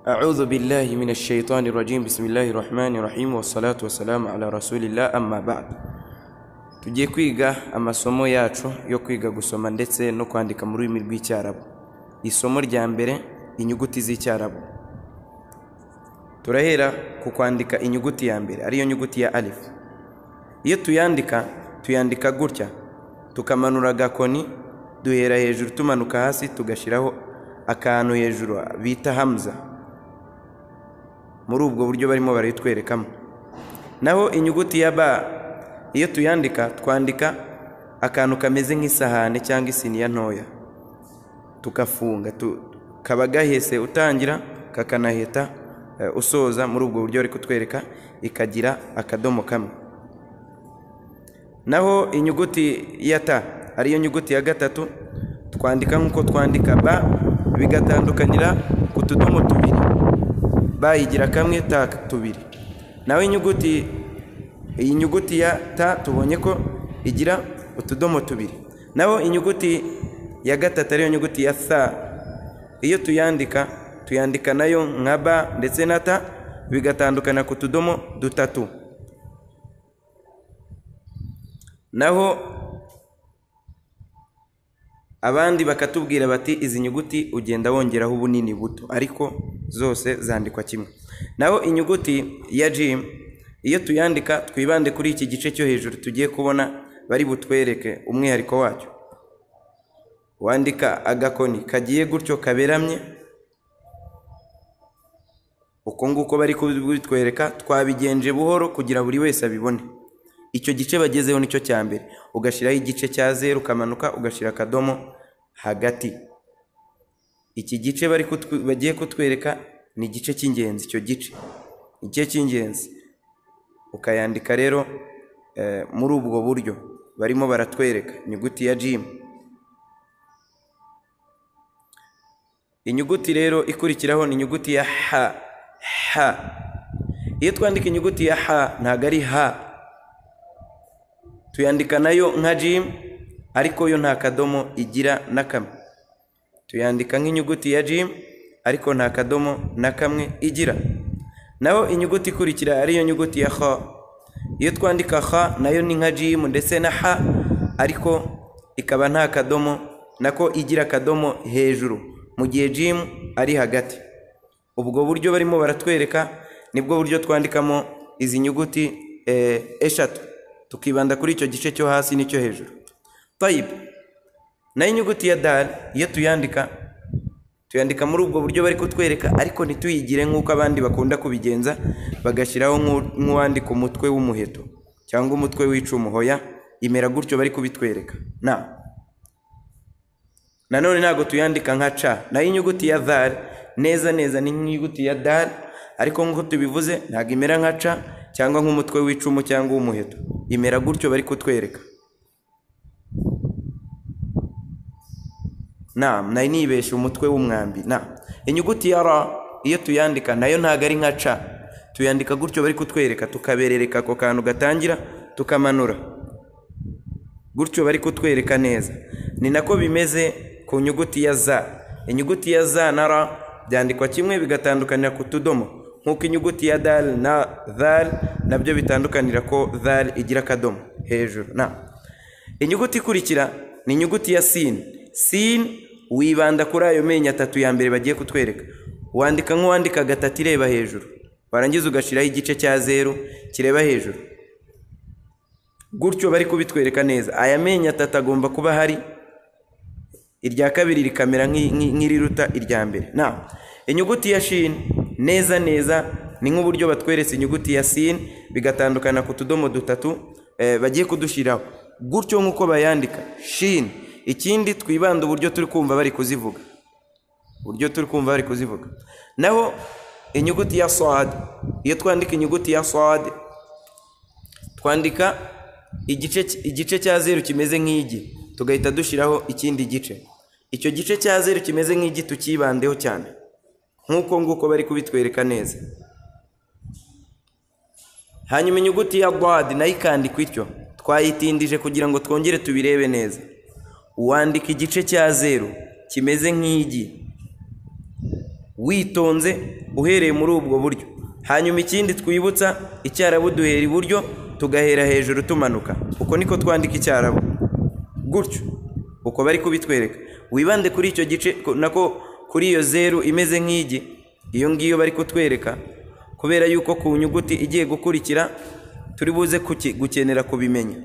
أعوذ بالله من الشيطان الرجيم بسم الله الرحمن الرحيم والصلاة والسلام على رسول الله أما بعد. Tugiye kwiga amasomo yacu yo kwiga gusoma ndetse no kwandika mu rurimi rw'Icyarabu. Isomo rya mbere, inyuguti z'Icyarabu. Turahera ku kwandika inyuguti ya mbere, ariyo nyuguti ya alif. Iyo tuyandika, tuyandika gutya, tukamanura agakoni, duhera hejuru tumanuka hasi, tugashyiraho akantu hejuru bita hamza. Muri ubwo buryo barimo barayitwerekamo. Naho inyuguti ya ba, iyo tuyandika twandika akantu kameze nk'isahane cyangwa isiniya ntoya, tukafunga, kaba gahese utangira kakanaheta usoza. Muri ubwo buryo bari kutwereka, ikagira akadomo kamwe. Naho inyuguti ya ta, ariyo nyuguti ya gatatu, twandika nk'uko twandika ba, bigatandukanira ku tudomo tubiri. Ba igira kamwe, ta tubiri. Naho inyuguti, iyi nyuguti ya ta tubonye ko igira utudomo tubiri. Naho inyuguti ya gatatu, ariyo nyuguti ya tha, iyo tuyandika tuyandika nayo nka ba ndetse na ta, bigatandukana ku tudomo dutatu. Naho abandi bakatubwira bati izi nyuguti ugenda wongeraho ubunini buto, ariko zose zandikwa kimwe. Naho inyuguti ya jim, iyo tuyandika twibande kuri iki gice cyo hejuru tugiye kubona bari butwereke umwihariko wacyo. Wandika agakoni kagiye gutyo kaberamye, uko nguko bari kubitwereka. Twabigenje buhoro kugira buri wese abibone. Icyo gice bagezeho nicyo cya mbere, ugashyiraho igice cya zeru, ukamanuka ugashyira akadomo hagati. Iki gice bari bagiye kutwereka ni igice cy'ingenzi. Icyo gice igice cy'ingenzi ukayandika rero muri ubwo buryo barimo baratwereka inyuguti ya jim. Inyuguti rero ikurikiraho ni inyuguti ya ha. Ha, iyo twandika inyuguti ya ha ntabwo ari ha, tuyandika nayo nka jim, ariko yo nta kadomo igira na kamwe. Tuyandika nk'inyuguti ya jim, ariko nta kadomo na kamwe igira. Naho inyuguti ikurikira ariyo nyuguti ya ha, iyo twandika ha nayo ni nka jim ndetse na ha, ariko ikaba nta kadomo nako igira akadomo hejuru, mu gihe jim ari hagati. Ubwo buryo barimo baratwereka nibwo buryo twandikamo izi nyuguti eshatu, tukibanda kuri icyo gice cyo hasi n'icyo hejuru. Tayib, nayo inyuguti ya dal, iyo tuyandika tuyandika muri ubwo buryo bari kutwereka, ariko ntituyigire nk'uko abandi bakunda kubigenza, bagashyiraho nk'uwandika umutwe w'umuheto cyangwa umutwe w'icumu. Hoya, imera gutyo bari kubitwereka. Na nanone ntabwo tuyandika nka ca. Nayo inyuguti ya dhal neza neza ni inyuguti ya dal, ariko nk'uko tubivuze ntabwo imera nka ca cyangwa nk'umutwe w'icumu cyangwa w'umuheto, imera gutyo bari kutwereka. Naam, nayo nibeshe umutwe w'umwambi. Na inyuguti ya ra, iyo tuyandika nayo ntabwo ari nka ca, tuyandika gutyo bari kutwereka, tukaberereka ako kantu gatangira tukamanura gutyo bari kutwereka neza. Ni nako bimeze ku nyuguti ya za. Inyuguti ya za na ra byandikwa kimwe, bigatandukanira ku tudomo, nk'uko inyuguti ya dal na dhal nabyo bitandukanira ko dhal igira akadomo hejuru. Na inyuguti ikurikira ni inyuguti ya sin. Sin wibanda kuri ayo menyo atatu ya mbere bagiye kutwereka. Wandika nk'uwandika gatatu ireba hejuru, warangiza ugashyiraho igice cya zeru kireba hejuru, gutyo bari kubitwereka neza. Aya menyo atatu agomba kuba hari, irya kabiri rikamera nk'iriruta irya mbere. Na inyuguti ya shin neza neza ni nk'uburyo batweretse inyuguti ya sin, bigatandukana ku tudomo dutatu bagiye kudushyiraho gutyo nk'uko bayandika shin. Ikindi twibanda uburyo turi kumva bari kuzivuga, uburyo turi kumva bari kuzivuga. Naho inyuguti ya sad, iyo twandika inyuguti ya sad twandika igice cya zeru kimeze nk'igi, tugahita dushyiraho ikindi gice. Icyo gice cya zeru kimeze nk'igi tukibandeho cyane, nk'uko nguko bari kubitwereka neza. Hanyuma inyuguti ya dad nayo ikandikwa ityo, twayitindije kugira ngo twongere tubirebe neza. Wandika igice cya zeru kimeze nk'igi, Witonze uhereye muri ubwo buryo. Hanyuma ikindi twibutsa, icyarabu duhera iburyo tugahera hejuru tumanuka. Uko niko twandika icyarabu gutyo, uko bari kubitwereka. Wibande kuri icyo gice, nako kuri iyo zeru imeze nk'igi, iyo ngiyo bari kutwereka, kubera yuko ku nyuguti igiye gukurikira turi buze gukenera kubimenya.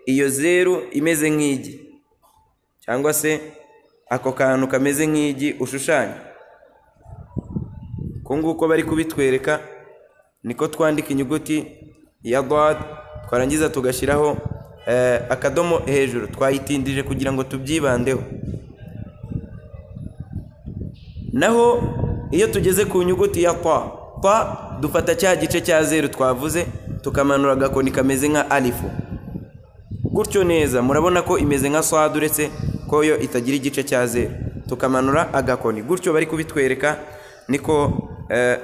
Iyo zeru imeze nk'igi cyangwa se ako kantu kameze nk'igi ushushanya, ko nguko bari kubitwereka niko twandika inyuguti ya dad, twarangiza tugashyiraho akadomo hejuru. Twayitindije kugira ngo tubyibandeho. Naho iyo tugeze ku nyuguti ya ta, ta dufata cya gice cya zeru twavuze, tukamanura agakoni kameze nka alifu gutyo neza. Murabona ko imeze nka swad, uretse ko yo itagira igice cya zeru. Tukamanura agakoni gutyo bari kubitwereka, niko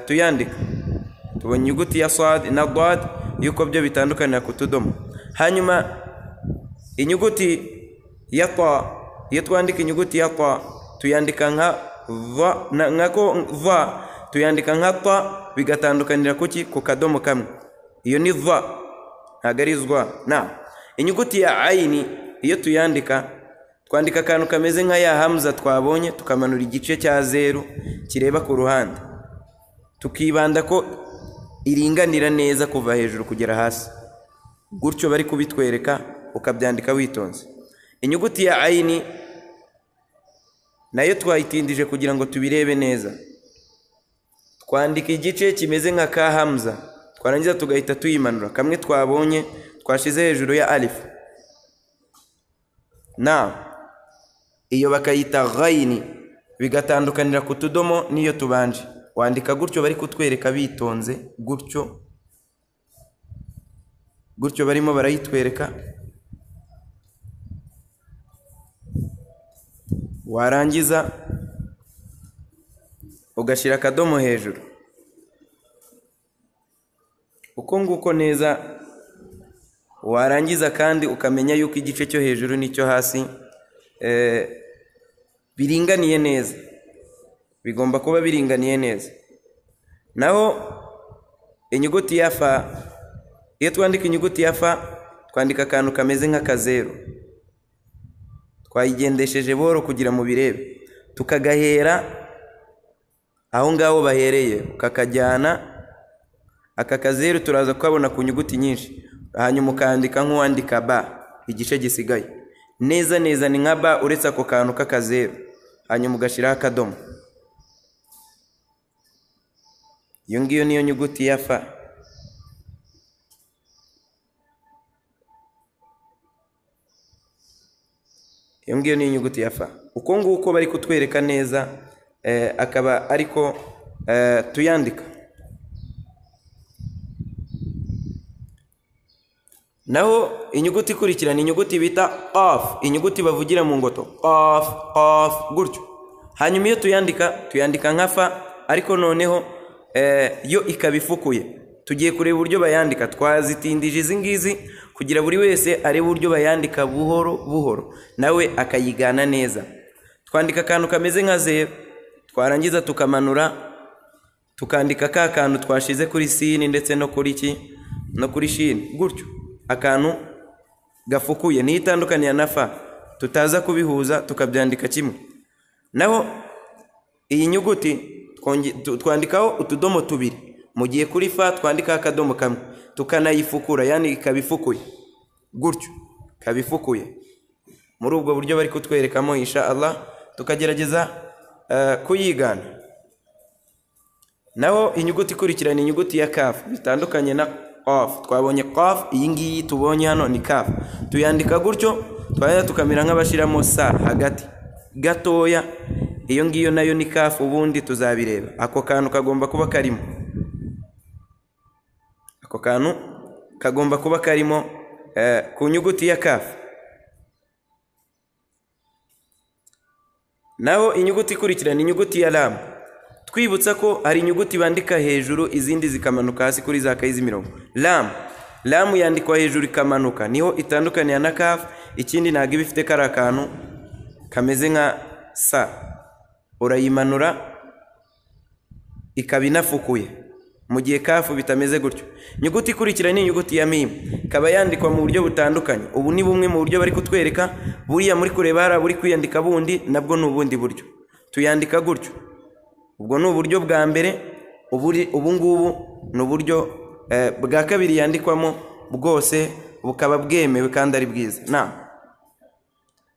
tuyandika. Tubonye inyuguti ya swad na dad yuko byo bitandukanira ku tudomo. Hanyuma inyuguti ya ta, iyo twandika inyuguti ya ta tuyandika nka va, nako va tuyandika nka ta, bigatandukanira kuki? Ku kadomo kamwe. Iyo ni va, ntabwo ari zwa. Na inyuguti ya aini iyo tuyandika twandika akantu kameze nka ya hamza twabonye, tukamanura igice cya zeru kireba ku ruhande, tukibanda ko iringanira neza kuva hejuru kugera hasi gutyo bari kubitwereka, ukabyandika witonze. Inyuguti ya aini nayo twayitindije kugira ngo tubirebe neza. Twandika igice kimeze nka ka hamza, twarangiza tugahita tuyimanura, kamwe twabonye twashize hejuru ya alifu. Na iyo bakayita ghaini, bigatandukanira ku tudomo niyo tubanje. Wandika gutyo bari kutwereka bitonze gutyo gutyo, barimo barayitwereka. Warangiza ugashyira akadomo hejuru uko nguko neza. Warangiza kandi ukamenya yuko igice cyo hejuru n'icyo hasi biringaniye neza, bigomba kuba biringaniye neza. Naho inyuguti ya fa, iyo twandika inyuguti ya fa twandika akantu kameze nk'akazeru, twayigendesheje buhoro kugira mu birebe, tukagahera aho ngaho bahereye ukakajyana. Aka kazeru turaza kukabona ku nyuguti nyinshi, hanyuma ukandika nk'uwandika ba, igice gisigaye neza neza ni nka ba uretse ako kantu k'akazeru, hanyuma ugashyiraho akadomo. Iyo ngiyo niyo nyuguti ya fa. Iyo ngiyo niyo nyuguti ya fa. Uko nguko bari kutwereka neza, akaba ariko tuyandika. Naho inyuguti ikurikira ni inyuguti bita qaf, inyuguti bavugira mu ngoto qaf qaf gutyo. Hanyuma iyo tuyandika tuyandika nka fa, ariko noneho yo ikaba ifukuye. Tugiye kureba uburyo bayandika, twazitindije izi ngizi kugira buri wese arebe uburyo bayandika buhoro buhoro, nawe akayigana neza. Twandika akantu kameze nka zeru, twarangiza tukamanura tukandika ka kantu twashize kuri sini ndetse no kuri ki no kuri shini gutyo, akantu gafukuye ni itandukaniye na fa, tutaza kubihuza tukabyandika kimwe. Naho iyi nyuguti twandikaho utudomo tubiri, mu gihe kuri fa twandika akadomo kamwe, tukanayifukura, yani ikabifukuye gutyo, kabifukuye. Muri ubwo buryo bari kutwerekamo insha Allah, tukagerageza kuyigana. Naho inyuguti ikurikira ni inyuguti ya kaf, bitandukanye na qaf. Twabonye qaf, iyi ngiyi tubonye hano ni kaf. Tuyandika gutyo, twajya tukamera nk'abashiramo sa hagati gatoya. Iyo ngiyo nayo ni kaf, ubundi tuzabireba. Ako kantu kagomba kuba karimo, ako kantu kagomba kuba karimo ku nyuguti ya kaf. Naho inyuguti ikurikira ni inyuguti ya lam. Twibutsa ko hari inyuguti bandika hejuru izindi zikamanuka hasi kuri za kayi z'imirongo. Lam, lam yandikwa hejuru ikamanuka, niho itandukaniye na kaf. Ikindi ntabwo iba ifite kari akantu kameze nka sa. urayimanura ikaba inafukuye, mu gihe kafu bitameze gutyo. Inyuguti ikurikira ni inyuguti ya mim, ikaba yandikwa mu buryo butandukanye. Ubu ni bumwe mu buryo bari kutwereka, buriya muri kureba hari buri kwiyandika bundi, nabwo ni ubundi buryo tuyandika gutyo. Ubwo ni uburyo bwa mbere, ubu ngubu ni uburyo bwa kabiri yandikwamo, bwose bukaba bwemewe kandi ari bwiza. Na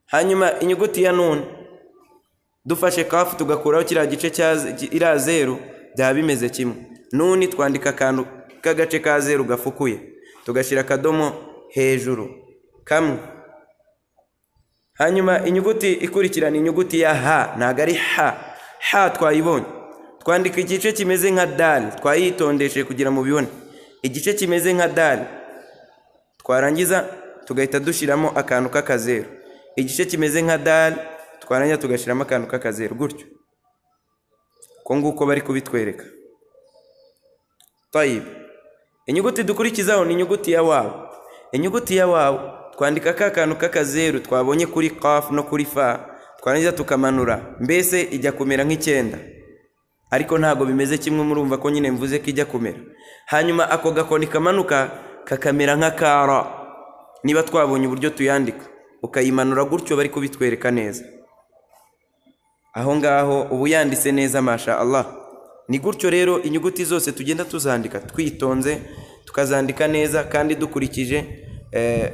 hanyuma inyuguti ya nun, dufashe kafu tugakuraho kiriya gice cya iriya zeru, byaba bimeze kimwe. Nuni twandika akantu k'agace ka zeru gafukuye, tugashyira akadomo hejuru kamwe. Hanyuma inyuguti ikurikira ni inyuguti ya ha, ntabwo ari ha, ha twayibonye. Twandika igice kimeze nka dal, twayitondeshe kugira mu bibone. Igice kimeze nka dal, twarangiza tugahita dushyiramo akantu k'akazeru. Igice kimeze nka dal, twarangiza tugashyiramo akantu k'akazeru gutyo. Ko nguko bari kubitwereka. Tayib. Inyuguti dukurikizaho ni inyuguti ya waw. Inyuguti ya waw twandika ka kantu k'akazeru twabonye kuri qaf no kuri fa, twarangiza tukamanura, mbese ijya kumera nk'icyenda, ariko ntago bimeze kimwe, murumva ko nyine mvuze ko ijya kumera. Hanyuma ako gakoni kamanuka kakamera nka kara, niba twabonye uburyo tuyandika, ukayimanura gutyo bari kubitwereka neza. Aho ngaho ubu yanditse neza, masha Allah. Ni gutyo rero inyuguti zose tugenda tuzandika twitonze, tukazandika neza kandi dukurikije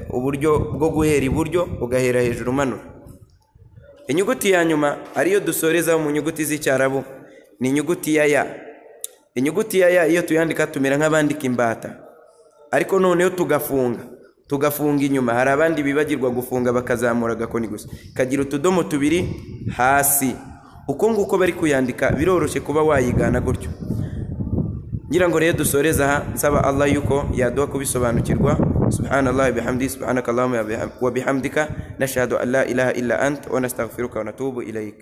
uburyo bwo guhera iburyo ugahera hejuru umanura. Inyuguti ya nyuma ariyo dusoreza mu nyuguti z'Icyarabu ni inyuguti ya ya. Inyuguti ya ya iyo tuyandika tumera nk'abandika imbata, ariko noneho tugafunga inyuma. Hari abandi bibagirwa gufunga bakazamura agakoni gusa, kagira utudomo tubiri hasi. Uko nguko bari kuyandika biroroshye kuba wayigana gutyo. Ngira ngo rero dusoreza aha, nsaba Allah yuko yaduha kubisobanukirwa. Subhanallah bihamdi, subhanakallahumma wa bihamdika, nashhadu an la ilaha illa ant wa nastaghfiruka wa natubu ilayk.